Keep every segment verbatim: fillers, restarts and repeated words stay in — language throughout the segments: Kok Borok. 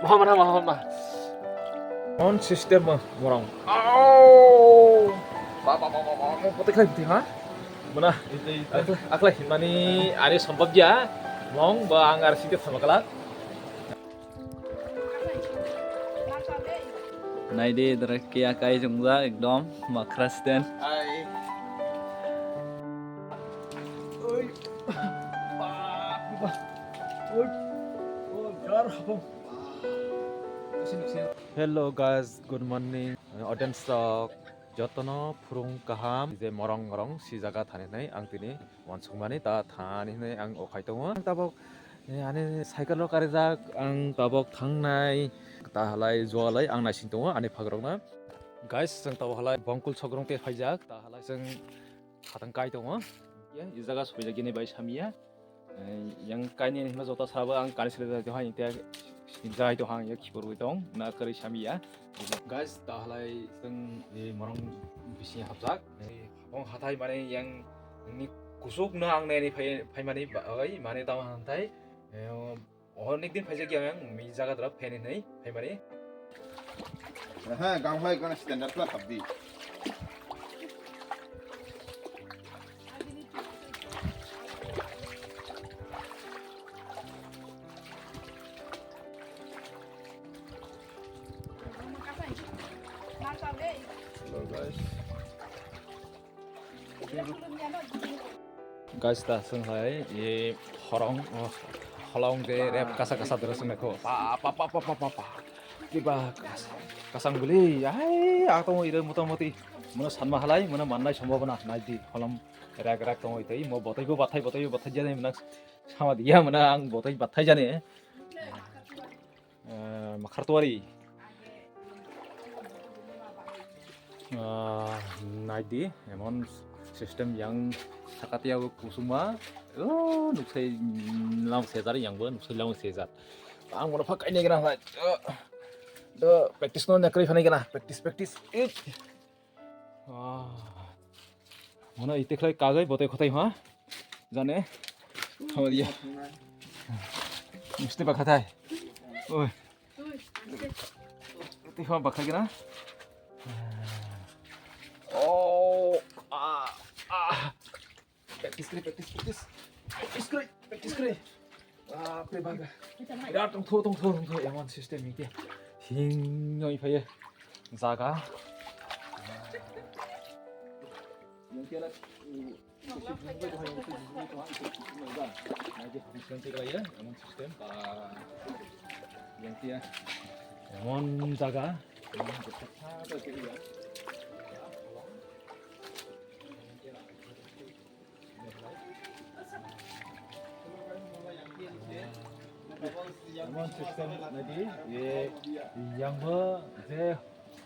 Maha mana, maha mana. On system mo morong. Au! Ba, ba, ba, ba, ba, mo potek lai piti ha? Mana? Akla, akla himani ani sombab ya. Mong ba ang ar site thama kala. Nai de drak ke akai jongja ekdom makra sten. Ai. Oi. Ba, ba. Oi. Oh, jar hapong. Hello guys, good morning. Audience rok jotono phurung kaham je morong morong si jaga thani nai ang tini wansukmani ta thani hinwi ang okhai tongo. Ang tabok, eh, ani cycle rok karijak, ang tabok thangnai ta halai jualai ang naising tongo ani phagrokno. Guys, chwng tabok halai Bongkul sogrong te phaijak, ta halai chwng khatang kai tongo. Ya, i jaga soijakgini bai samya. Eh, yang kaini hima jota sabo ang kani sile jai hai te jai to hang ya khipor wi tong na kari sami ya. Guys, ta halai teng, eh, morong bisi hapjak. Eh, hapong hathai mane yang ni kusuk na ang neni phai, phai mani ba, oi, mane tamo hantai. Eh, onek din phaijak yang mi jaga dra phen hinai phai mani. Ha, gang hai kana standard pla habdi. Hello guys. Guys, ta sung hai, ye horong, oh, holong de rep kasa kasa dera sung ko. Pa, pa, pa. Kiba kas-, kasang beli, ai, atong ire motamoti. Mano sanma halai, mano mannai sombobona, nai di, holong. Rak rak tongwi tei mo botoi bo bathai botoi bo bathai jani mwnang sama diya mwnang ang botoi bathai jani. Eh, makhartuari. Ah, naidi emon system yang sakatiya bo kusuma. Oh, nuksai lam sejar yang bo nuksai lam sejar. Ang bono phak kainai gana hai. Do practice no nakri phani gana. Practice, practice. Eh. Ah. Mana ite khlai kagai bote khotai ha. Jane. Thama dia. Misti ba khatai. Oi. Ite ha ba khai gana. Oh. Ah. Ah. Practice kri, practice, practice. Practice kri, practice kri. Bapre baba. Birat tongtho, tongtho, tongtho. Emon system ni khe. Hing noi phaye. Jaga. Yang khe la, uh, yang khe emon jaga. Emon system nadi, ye, yang bo je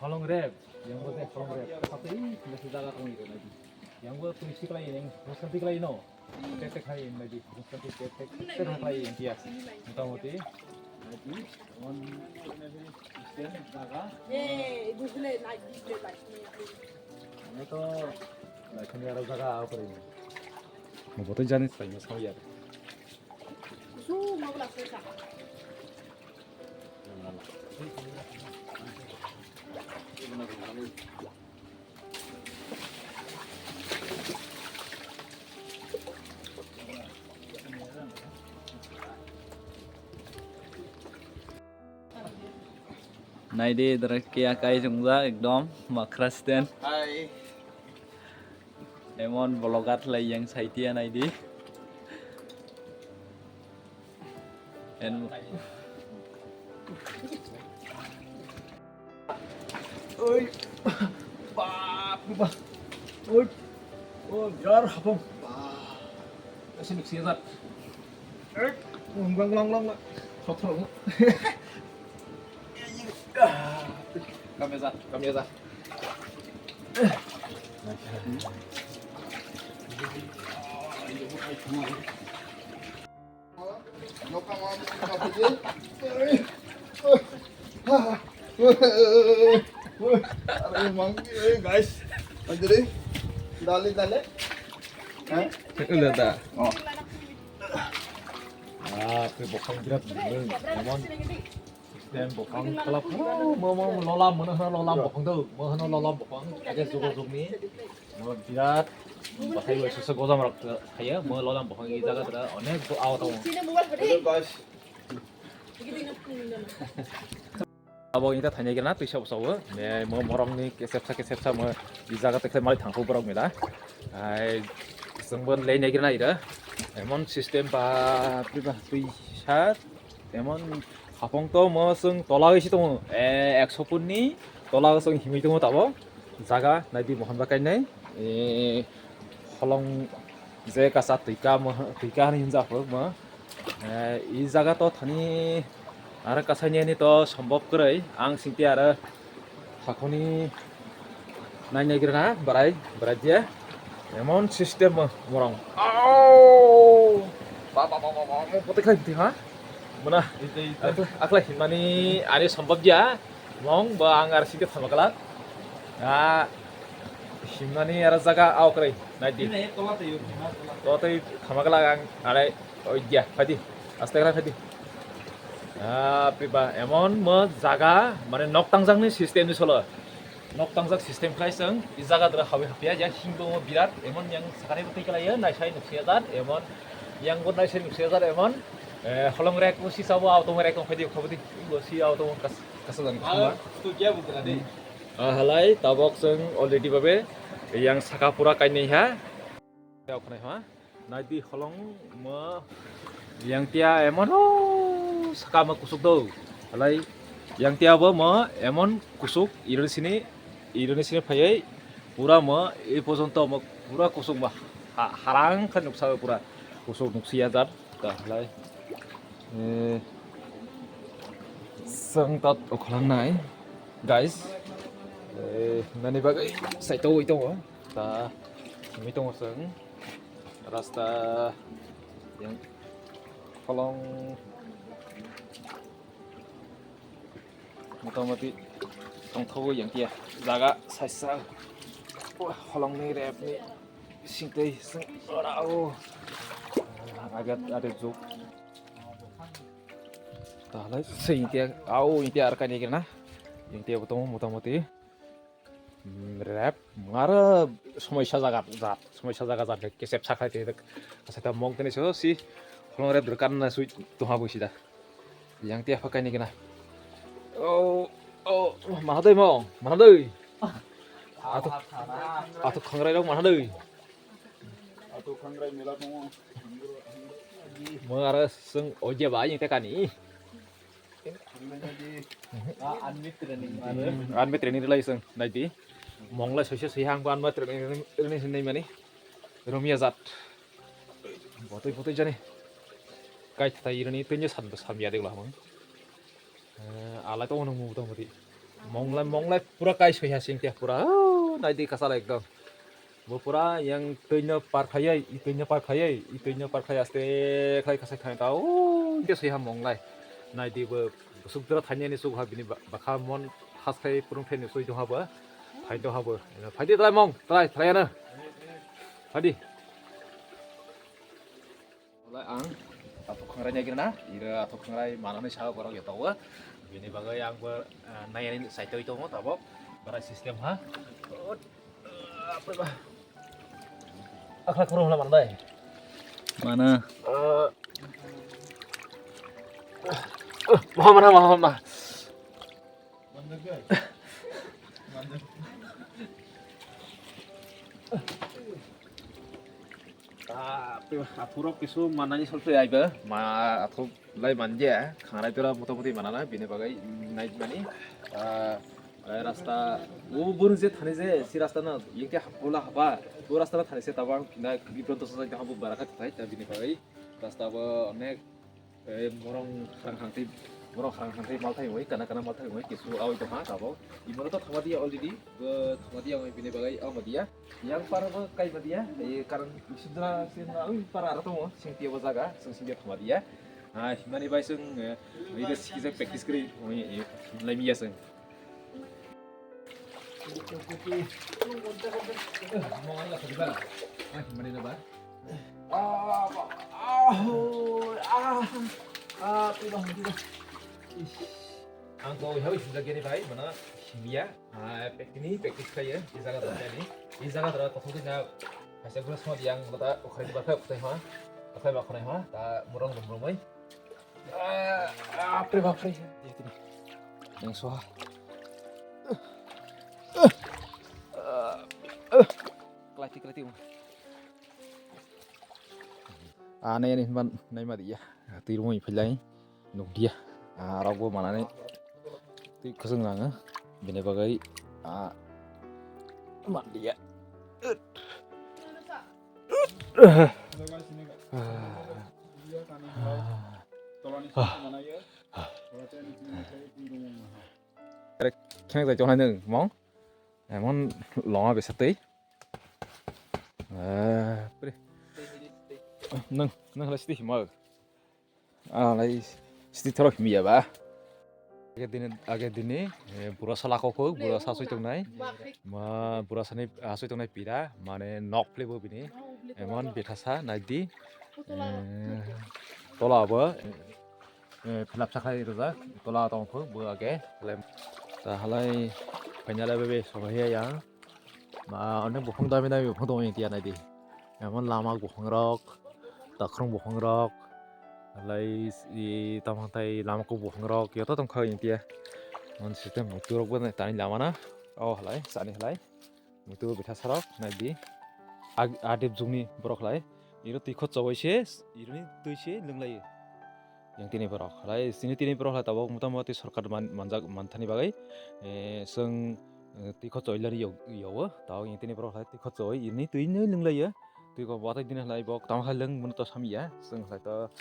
holong rep, yang bo je holong rep, tapi ini sudah jaga kami itu nadi. Yang bo tui siklai, yang bosan siklai no, tek tek hai nadi, bosan tek tek tek tek hai yang dia, motamoti, nadi, emon system jaga. Eh, ibu beli naik di beli baik. Ano to, naikani aro jaga apa ini? Mo botoi jani sai mo sao yar. Su mau lah susah. Naidi, dara kiya kai chungjak ekdom makra sten. Hai. Emon vlogger lai yang saitia naidi. En- Oi. Bap, bap. Oi. Oh, birar hapong. Bap. Kasi nuksi zat. Eh, long, long, long, long. Thok, thok. Kamya zat, kamya zat. Are mang, eh, guys. Anjali, dale, dale. Hah? Udah dah. Oh. Ah, tei buphang birat bwrwi, emon system buphang khlap, oh, mo, mo, mo, lolam, mono hwno lolam buphang do, mo hwno lolam buphang, age jugo jugni, mo birat, bathai bai susa gojam rok thaiya, mo lolam buphang i jaga tara onek bo awa tongo. Hello guys. Abo ingta thainai gana twisa bwsao, mo morokni kesepsa kesepsa mo i jaga tekhe mali thangkhu borok mela. Ai, chwngbo lei nai gana ira. Emon system ba, ba, twisa, emon hapong to mo chwng tola isi tongo. E, ekso phut ni tola chwng himwi tongo tabo. Jaga naidi mohon ba kainai. E, holong je kasa twika mo, twika hinjak mo. Eh, i jaga to thani aro kasaini ani to sombop kwrwi. Ang singti aro hakhoni nai nai grana barai, barai dia. Emon system mo morong. Au! Ba, ba, ba, ba, ba, mo pote khlai ti ha? Mona. Ite, ite. Akla, akla himani ani sombop dia. Mong bo ang aro singti thama glak. Ah, himnani aro jaga au kwrwi. Nai di. Ini tola tei yuk, hima tola. Tola tei thama glak ang are oi dia, phai di. Aste gra phai di. Ah, piba emon mo jaga, mane nok tangjakni system ni solo. Nok tangjak system khlai chwng, i jaga dra hawi hapya, ya himbo mo birat, emon yang sakani bo tei khlai ya, nai sai nuk siya jar, emon yang bo nai sai nuk siya jar, emon, eh, holong rek, usi sabo auto rek, phai di, phai di, usi auto kas. Kasajani. Ah, khama. Tu kya bukra de? Ah, halai, tabok chwng already babe, yang saka pura kainai ha. Tei okhnai ha. Nai di holong mo yang tia emon o saka mo kusuk do. Halai, yang tia bo mo emon kusuk, ironi sini, ironi sini phaiwi pura mo, e porjonto mo pura kusuk mo ha-, harang khe nuksa pura kusuk nuksi ya jar. Ta halai. Eh, chwng tat okholang nai, guys. Eh, nani bagwi saito ui tongo. Ta simi tongo chwng. Rasta yang kolong motamoti tongthogo yang kia. Jaga saisa. Wah, holongni repni singtwi sing ora o. Agat ada juk. Tahlai se intia, au intia ar kaini kena. Intia bo tongo motamoti. Hmm, rep, mara somoi sa jaga jat, somoi sa jaga jat, kesep sakhlai te, kasai ta mong tene so si, holong rep dwkan na sui tuha bo sida. Yang tia pha kaini kena. Oh, oh, mana doi mong, mana doi. Atu, atu khangrai rok mana doi. Atu khangrai mela tongo. Mo aro sung oje ba yang tekani. Khangrai di. Ah, unmet training. Hmm, unmet training rilai sung nai di. Monglai soise soiha ang unmet training rini sinai mani. Romia jat. Botoi botoi jani. Kai tai rini tunya san san ya degla mong. Eh, alai tongo nang mota moti. Monglai, monglai pura kai soiha sing teh pura. Oh, nai di kasala ekdom. Bo pura yang tuino par khayai, i tuino par khayai, i tuino par khayai aste khai kasai khai ta. Oh, ke soiha monglai. Nai di bo sukdra thanya ni sukha bini ba-, bakha mon khas khai purung thai ni sui doha bo. Thai doha bo. Phai di trai mong, trai, trai ana. Phai di. Wala ang athuk khangrai nai gina, ira athuk khangrai manani sa borok ya tawa. Bini bagwi ang bo, ah, nai ani sai toi tongo tabok. Bara system ha. Apa ba? Akla kurung la mandai. Mana? Ah. Ah, mana, mana, mana. Ah, aphurok kisu manani solse aiba, ma athuk lai manja, khanai tora motamoti manana, bini bagwi nai mani, ah, rasta, o bwrwng je thani je, si rasta no, yengke hapula hapa, o rasta no thani se tabang, na bibronto sajak habu baraka thai, ta bini bagwi rasta bo onek Eh, morong khrang khrang tei, morong khrang khrang tei malthai wngwi, kana kana malthai wngwi, kisu awi tongkha tabok. Imoro to thangma diya already, bo thangma diya wngwi bini bagwi ama diya. Yang para bo kaiba diya, eh, karon sudra sin awi para aro tongo, sing tiya bo jaga, sing sing thangma diya. Ah, himani bai sing, eh, ida sikijak practice kri, wngwi, eh, lai miya sing. Oh, ah, ah, twi dong, twi dong. Ish. Ang to yawi sujak gini bai, mana simya. Ah, practice ni, practice kaya, di jaga dong ni. Di jaga dong, to khuti na, kaisa gula semua yang, mata, ukhai di bakha, ukhai ha. Ukhai bakha ha, ta murang dong murang bai. Ah, ah, pre bakha. Yang soha. Kelati, kelati. Ah, nai ani hwnba naima diya. Twi rwngwi phailai nukdiya. Ah, rokbo manani twi khwchwng nango. Bini bagwi, ah, mandiya. Khenek jai chonai nung mong. Emon longa besa twi. Eh, pre. Nung, nung halai siti himo. Ah, lai siti thoro himiya ba. Age dini, age dini, eh, bura sala kok, bura sa soi tongnai. Ma, bura sani, ah, soi tongnai pira, mane nok phle bo bini. Emon bethasa nai di. Eh, tola bo. Eh, philap sakhai rwjak, tola tong phuk bo age, lem. Ta halai phainala bebe sobahiya yang. Ma, onek buphang dami dami buphang tong yang tiya nai di. Emon lama buphang rok, takhwrwng buphang rok, halai i tamang tai lama kok buphang rok, yoto tong kha yang tiya. Mon system mutu rok bo tani lama na. Oh, halai, sani halai. Muitu betha sarok nai di. Ag-, adep jugni borok lai. Iro twi khot chawai se, ironi twi se lwng lai. Yang tini borok lai, sini tini borok lai tabok motamoti sorkar man-, manjak manthani bagwi, eh, swng, eh, twi khot chawai lani yo-, yogo. Tabok yang tini borok lai twi khot chawai ironi twi no lwng lai. Twi ko batai dini lai bok tamo hai lwng mono to samya. Swng lai to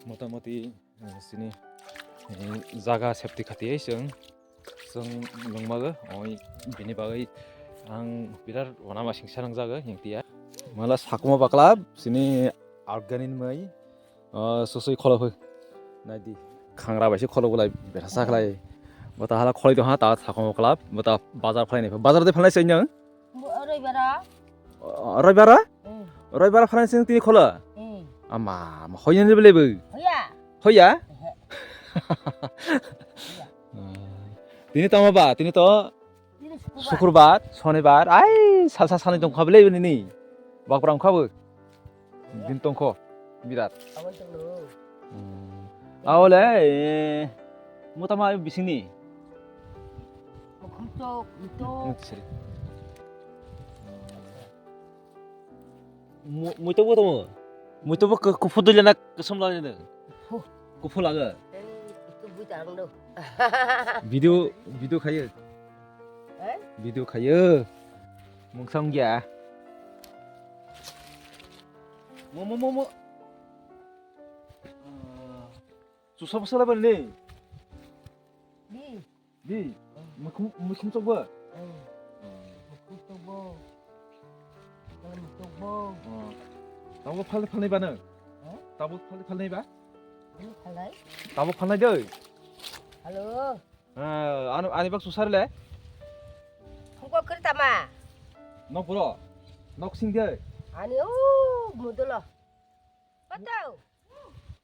motamoti Sini, eh, jaga safety khatiwi chwng, chwng nungmago, oi, bini bagwi ang birat wanama singsa nangjago, yang tiya. Mala sakuma bakla, sini organic mai, eh, susui kholo phu. Naidi, khangra bai se kholo bulai, berasa khlai. Bota hala kholoi dong ha, ta sakuma bakla, bota bazar khlai nai, bazar de phalnai se nyang? Roibara. Roibara? Hmm. Roibara phalnai se tini kholo? Hmm. Ama, ama, hoyani bele bu? Hoya. Hoya? Ehe. Tini tamo ba, tini to Tini sukurbar. Sukurbar, sonibar, ai, salsa sanai tongkha bele nini. Bakra wngkha bo. Din tongkho, birat. Aboni tongno. Hmm. Aole, eh, mutama bisingni. Mukhum tok, mutok. Mutok seri. Mu-, muitokbo tongo. Muitokbo ku-, kuphur dui lana kosom lana. Kuphur. Kuphur laga. Tei kuphur bui tarang do. Video, video khayo. Eh? Video khayo. Mungsang gya. Mo, mo, mo, mo. Ah. Chusa bwsa laibani ni? Di. Di. Mukhum, mukhum chokbo? Eh. Mukhum chokbo. Mukhum chokbo. Oh. Tabuk phalni phalni bano? Ha? Tabuk phalni phalni ba? Ani phalnai? Tabuk phalnai doi. Hello. Ah, anu, ani bak susar le? Hongko kiri tama? Nok bro. Nok sing doi. Ani o mudulo. Pato.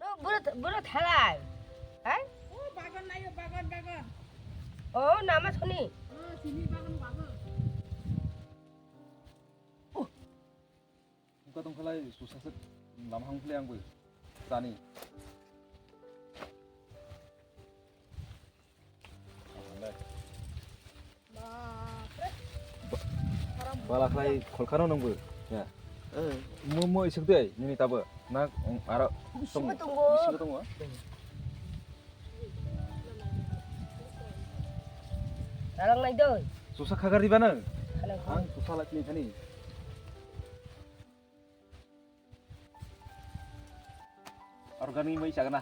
No, buro, buro thalai. Hai? O, bagan nayo, bagan, bagan. O, nama suni. O, sini bagan, bagan. Buka tong khalai, susah set. Lama hang khalai ang bui. Tani. Bala khlai kholkhano nungbo. Ya. Eh. Mo, mo isuk dei, nini tabo. Na, um, aro. Bisingo tongo. Bisingo tongo. Dalang nai doi. Susa khagar diba nang? Khalang khalang. Ang susa lak ni thani. Organic mui chagna.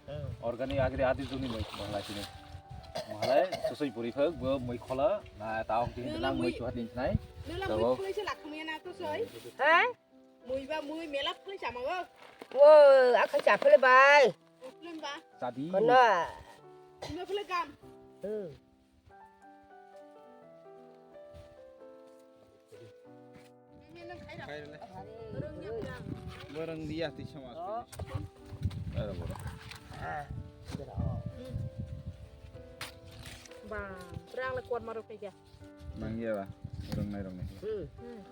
Hmm. Organic agri adi juni mui mahalai sini. Mahalai susui puri phag bo mui khola na taok din lang mui chuhat din nai. Nila mui khulai se lakhamya na to soi. Ha? Mui ba mui mela khulai chamago. Wo, akhai chaphele bai. Problem ba. Sadi. Kono. Mui khulai kam. Hmm. Borang dia ti sama. Oh. Ada borang. Ah, sudah. Bang, perang lekuat maruk aja. Nang iya ba? Borang nai rong nai. Hmm. Hmm.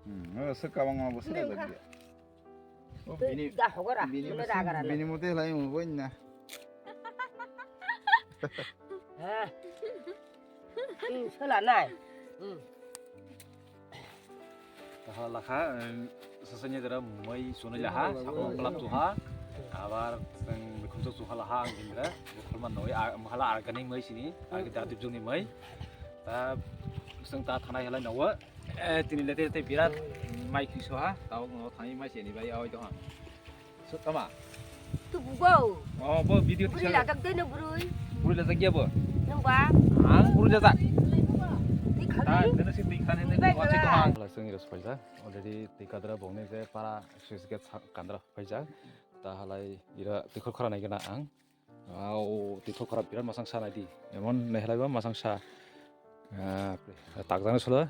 Hmm, oh, sekawang mau besar lagi. Oh, bini, da hogora, bini, bini mote lai mo boin na. Ha. Hmm, sola nai. Hmm. Taha lakha, sasanya dara mai sunai laha, sabo kelap tuha. Abar sang bekhunso suha laha ang dindra. Bukholman noi, mahala arganing mai sini, arga datu jungni mai. Ta sang ta thanai halai nawa. Eh, tini lete lete birat mai khuiso ha, tao no thani mai sini bai awai to ha. So tama. Tu bugo. Oh, bo video buri tisa. Lajak de no buri. Buri lajak ya bo. Nang ba. Ang buri lajak. Ni khani. Ta dena si tik tani ni wasi to ha. Lasung iras paisa. Already tikadra bongne je para switch gate kandra paisa. Ta halai ira tikhor khara nai gana ang. Au, twi thok kharap birat masang sa nai di. Emon nai halai ba masang sa. Ah, takjani solo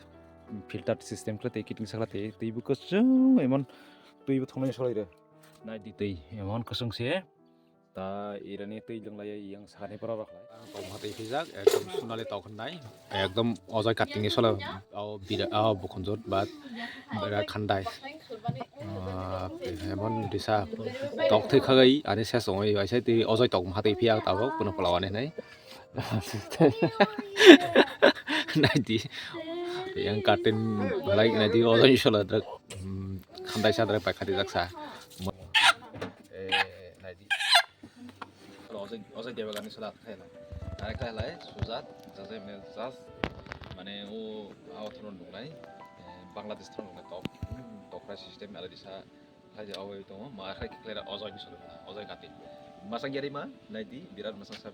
filter system khle tei kiting sakla tei twi bo kwchwng emon twi bo thongnai solo ire. Nai di tei emon kwchwng se. Ta irani twi lwnglai yang sakani pora rok lai. Tong ma tei phijak ekdom sunali tong nai. Ekdom ojai cutting ni solo. Au bira au bukhunjot ba bira khandai. Ah, emon risa tok thwi khagai ani ses ongoi bai sai twi ojoi tok ma twi phiya tabok puno pala wane nai. Nai di yang katin lai nai di ojoi sola drak khandai sa drak pai khati jaksa. Eh, nai di. Ojai, ojai Debagan ni sala khailai. Nai khailai, Sujat, jajai mane jas, mane o, o thono nungnai, eh, Bangladesh thono nungnai tok, tokrai system ala disa, khaidi awai tongo, ma khai khlai ojai ni sala, ojai kati. Masang yari ma, nai di, birat masang sa.